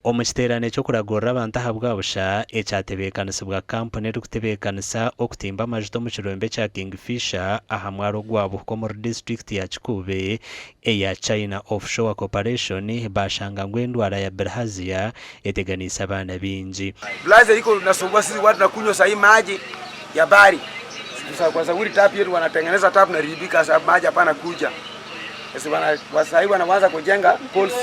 Omu kiteerane ky'okuragurira abantu ahabwa busha ekyatebeekanisibwa kampuni erikutebeekanisa okutimba amajuta omu kirombe kya Kingfisher aha mwaro gwa Buhuka omuri disiturikiti ya Kikuube eya China Offshore Corporation baashanga ngu endwara ya Bilharzia eteganiise abaana baingi. Bilharzia iko inasumbua sisi watu tunakunywa sahii maji ya bahari kwa sababu tap yetu wanatengeneza tap inaharibika sababu maji hapana kuja. Sahii wanaanza kujenga poles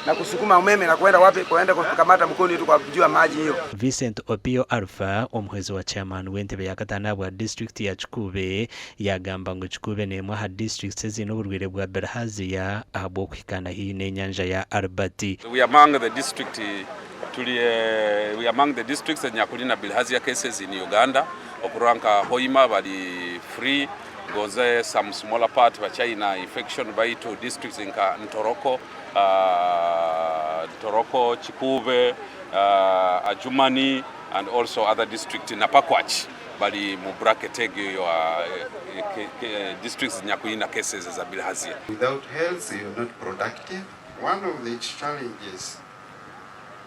na kusukuma umeme na kuenda wapi kuenda kukamata mkono yetu kwa juu ya maji hiyo. Vincent Opio Alpha, omuhwezi wa chairman w'entebe ya kataano ahabwa disiturikiti ya Kikuube yaagamba ngu Kikuube n'emwe aha disiturikiti eziine oburwaire bwa Bilharzia ahabw'okuhikaana haihi n'enyanja ya Albert. We among the district tuli we among the districts enyakuli na bilharzia cases in Uganda okurora nka Hoima bali free Gonze some smaller part bakyayina infection baitu districts nka Ntoroko, Ntoroko, Kikuube, Adjumani and also other district na Pakwach bali mu bracket egyo ya districts zinyakuyina cases za bilharzia. Without health you are not productive. One of the challenges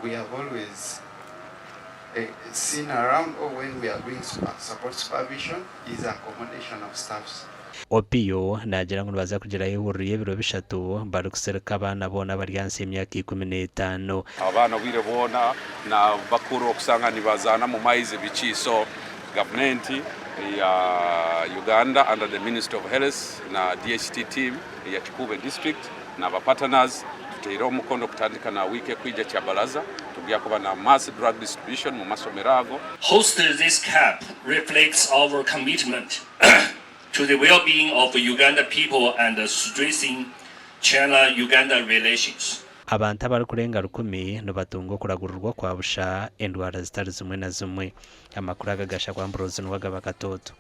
we have always seen around or when we are doing support supervision is accommodation of staffs. Opio naagira ngu nibaza kugirayo ehururu y'ebiro bishatu barikusirika abaana boona abari ahansi y'emyaka 15. Abaana obwire bwona na bakuru okusanga nibazaana mu maizi biki so gavumenti ya Uganda under the ministry of health na DHT team eya Kikuube district na ba partners tuteireho omukono kutandika na wiiki ekwija Kyabalaza tugya kuba na mass drug distribution mu masomero ago. Host this cup reflects our commitment to the well-being of Uganda people and strengthening China-Uganda relations. Abantu abarikurenga rukumi nibatunga okuragurirwa kwa busha endwara zitari zimwe na zimwe. Amakuru aga gashakwa Ambrose Nuwagaba Katooto.